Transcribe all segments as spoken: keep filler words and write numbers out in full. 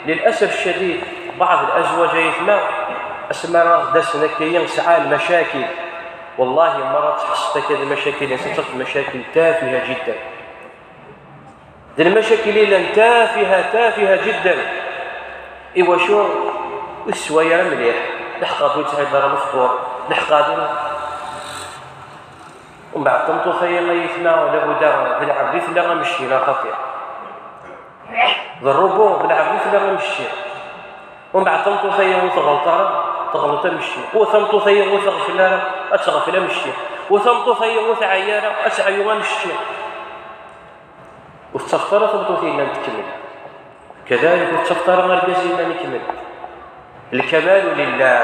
Lil'asaf ccadid, baɛḍ l'azwaǧ ay aytma, asmi ara ɣ-d-asen akka-yi sɛan lmacakil. Wallahi, mi ara tḥesseḍ akka d lmacakil-nsen, ad tafeḍ lmacakil tafiha jiddan. D lmacakil i llan tafiha, tafiha jiddan. Iwacu? Ur tessewway ara mliḥ. Leḥqeɣ-d ur tesɛiḍ ara lefṭur. Leḥqeɣ-d. Umbeɛd tameṭṭut-aya ay aytma, labuda d lɛebd i tella amecci, neɣ xaṭi? D rrubu, d lɛebd i tella amecci. Umbeɛd tameṭṭut-aya ur tɣelleḍ ara, teɣleḍ amecci. U tameṭṭut-aya ur tɣeffel ara, ad tɣeffel amecci. U tameṭṭut-aya ur tɛeyyu ara, ad teɛyu amecci. Ur tettafeḍ ara tameṭṭut yellan tkemmel. Kadalik ur tettafeḍ ara argaz yellan ikemmel. Lkamalu lillah.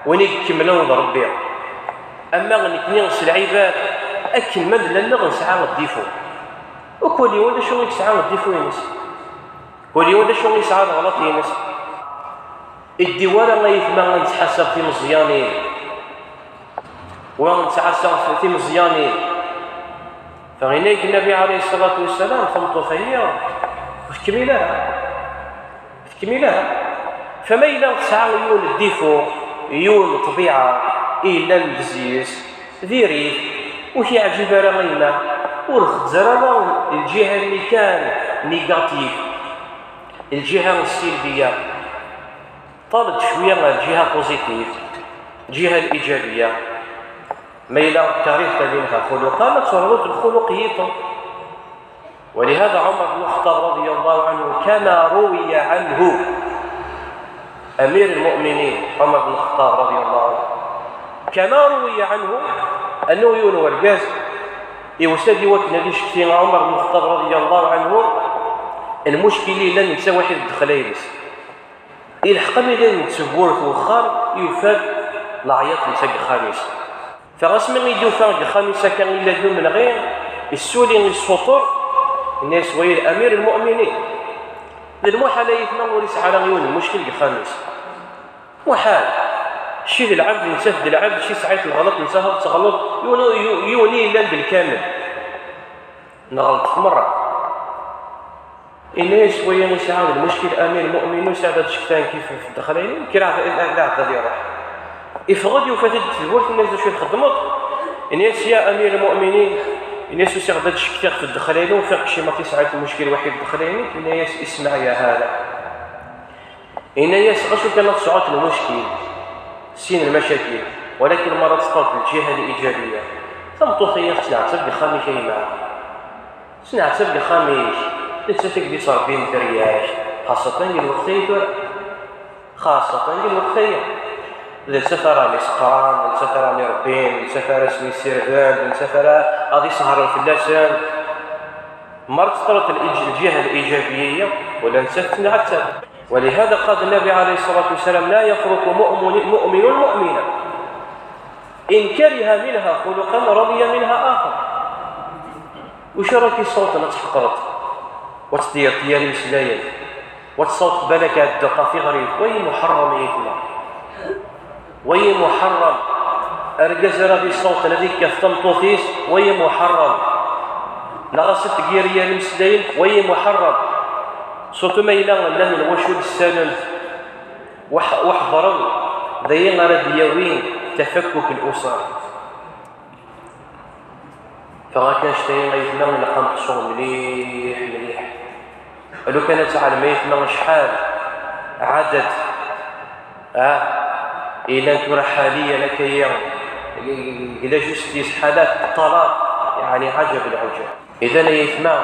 Win i ikemmlen d Ṛebbi. Ama nekni s lɛibad, akken ma nella nneɣ nesɛa ddifu. Akk wali win d acu i yesɛa ddifu-ines. Wali win d acu i yesɛa leɣlaṭ-ines. Iddiw ara aytma ad nettḥasab timeẓyanin. Wa nettɛassa timeẓyanin. Fa yenna-yak Nnabi ɛalayhi ṣṣalatu wassalam, tameṭṭut-agi ur tkmil ara. Ur tkmil ara. Fa ma yella tesɛa yiwen n ddifu, yiwen n ṭṭbiɛa i yellan deg-s, diri-t, ur t-yeɛǧib ara ayna, ur xezzer ara lǧiha-nni kan négatif, lǧiha ssilbiya. Ṭal-d cwiya ar lǧiha positif, lǧiha liǧabiya. Ma yella kariht minha xuluqan, ad ternuḍ lxuluq yiṭen. ولهذا عمر بن الخطاب رضي الله عنه كما روي عنه، أمير المؤمنين عمر بن الخطاب رضي الله عنه، كما روي عنه أنه yiwen wergaz iwsa-d i wakken ad icekti Ɛumar bn Lxeṭṭab رضي الله عنه lmuckil i yellan netta waḥid deg ddexla-ines. Ilḥeq amida n tewwurt n uxxam, yufa-d leɛyaḍ netta deg uxxam-is. Fa asmi i d-yufa deg uxxam-is akka illa-d umenɣi, issuli, issuṭer, yenna-yas: "Wayi d Amir lmuminin." D lmuḥal aytma ur yesɛi ara yiwen n lmuckil deg uxxam-is. Muḥal. Kečči d lɛebd, nettat d lɛebd, kečči tesɛiḍ lɣelṭ, nettat ad teɣleḍ, yiwen, yiwen i yellan d lkamel. Nɣelṭet merra. Yenna-yas wayi yesɛa d lmuckil Amir lmuminin, ur yesɛi ad d-icektan kif f ddexla-inu, kra d, d, d, d iruḥ. Iffeɣ-d, yufa-t-id deg tewwurt, yenna-yas: "D acu i txeddmeḍ?" Yenna-yas: "Ya Amir lmuminin," yenna-yas, "usiɣ-d ad d-icektiɣ f ddexla-inu, ufiɣ kečči ma tesɛiḍ lmuckil waḥid deg ddexla-inek." Yenna-yas: "Ismeɛ ya hada." Yenna-yas: "Ɣas ukan ad tesɛuḍ lmuckil, sin lmacakil, walakin ma ara teṭṭerḍ lǧiha liǧabiya, tameṭṭut-agi tettneɛtab deg uxxam-ik a yemma. Tettneɛtab deg uxxam-ik, nettat i k-d-ittrebbin dderya-k, xaṣṣatan deg lweqt-agi tura, xaṣṣatan deg lweqt-agi. D nettat ara ten-iseqqran, d nettat ara ten-irebbin, d nettat ara sen-issirden, d nettat ara ad isehṛen fell-asen." Ma ara teṭṭerḍ lǧiha liǧabiya, wala nettat tettneɛtab. ولهذا قال النبي عليه الصلاة والسلام: "لا يفرق مؤمن، مؤمن مؤمنا إن كره منها خلقا رضي منها آخر." Wacu ara k-yessawḍen ad tḥeqreḍ, wa tettḍeyyiɛeḍ yal imeslayen, wa tessawḍeḍ balak ad d-taqqa tiɣri, wayi muḥerrem, ay aytma. Wayi muḥerrem. Argaz ara d-yessawḍen ad yekkat tameṭṭut-is, wayi muḥerrem. Neɣ ad s-d-teg yir yal imeslayen, wayi muḥerrem. Surtout ma yella llan lwacul ssalen, weḥ-, weḥḍren, d ayen ara d-yawin tafakkuk n usar. Fa akken annect-agi ay aytma ilaq ad neḥṣu mliḥ, mliḥ. Lukan ad tɛelmem ay aytma acḥal ɛadad, ah, yellan tura ḥaliyan akka-yi deg la justice, ḥalat ṭṭalaq, yeɛni ɛajab lɛujab. Idan ay aytma,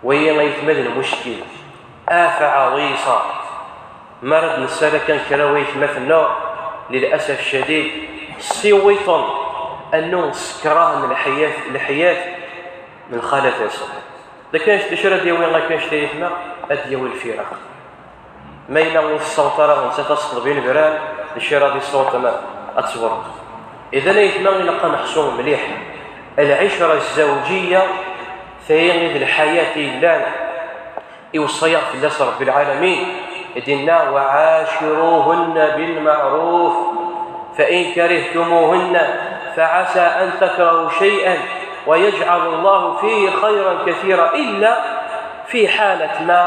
wayi ay aytma d lmuckil, afa ɛwiṣa. Mi ara d-nessal kan kra n waytmaten-nneɣ, lil'asaf ccadid, ssiwiṭen annu s krahen lḥyat, lḥyat n lxalat-nsen. D akken d acu ara d-yawi akka annect-a ay aytma? Ad d-yawi lfiraq. Ma yella ur tessawḍeḍ ara nettat ad teṭṭef inebran, d acu ara d-yessawḍen ad tewreḍ. Idan ay aytma ilaq ad neḥṣu mliḥ. Lɛicra zzawǧiyya, tayi i d lḥayat i yellan. Iweṣṣa-yaɣ fell-as Ṛebbi lɛalamin, i d-yenna: "وعاشروهن بالمعروف، فإن كرهتموهن فعسى أن تكرهوا شيئا ويجعل الله فيه خيرا كثيرا." إلا في حالة ما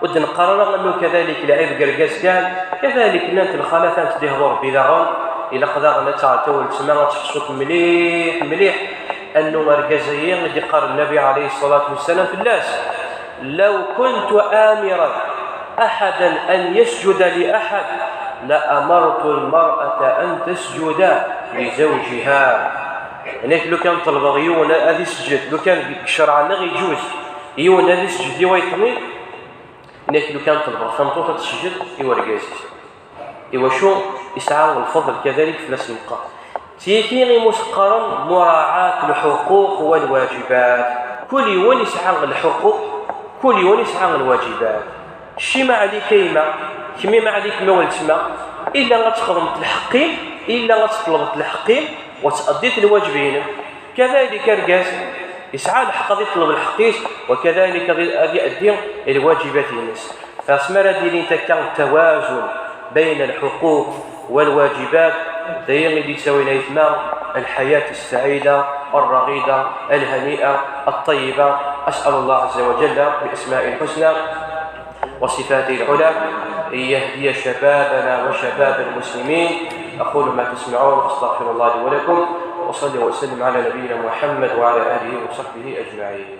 Ur d-neqqar ara annu kadalik lɛib deg urgaz kan, kadalik llant lxalat ad tent-d-ihḍu Rebbi daɣen, ilaq daɣen ad taɣ-tawel tma ad teḥṣut mliḥ mliḥ annu argaz-agi i d-iqqar Nnabi ɛalayhi ṣṣalatu wassalam fell-as: لو كنت آمرا أحدا أن يسجد لأحد لأمرت المرأة أن تسجد لزوجها. Nekk lukan ṭelbeɣ yiwen ad isǧed, lukan deg ccreɛ-nneɣ iǧuz yiwen ad isǧed i wayeṭ-nni, nekk lukan ṭelbeɣ tameṭṭut ad tesǧed i urgaz-is. Iwacu? Isɛa lfeḍl kadalik fell-as meqqar. Tigi imus qqaren مراعاة الحقوق والواجبات. Kul yiwen isɛa lḥuquq, kul yiwen isɛa lwaǧibat. Kečči ma ɛlik a yemma, kemmi ma ɛlik ma weltma, illa ad txedmeḍ lḥeqq-im, illa ad teṭlbeḍ lḥeqq-im, wa taddiḍ lwaǧeb-inem. Kadalik argaz, yesɛa lḥeqq ad iṭleb lḥeqq-is, wa kadalik ad ad iaddi lwaǧibat-ines. Ɣas mi ara d-ilint akka tawazun bayna lḥuquq walwaǧibat, d aya i d-yettawin ayetma الحياة السعيدة الرغيدة الهنيئة الطيبة. أسأل الله عز وجل بأسمائه الحسنى وصفاته العلى أن يهدي شبابنا وشباب المسلمين. أقول ما تسمعون، أستغفر الله لي ولكم، وأصلي وأسلم على نبينا محمد وعلى آله وصحبه أجمعين.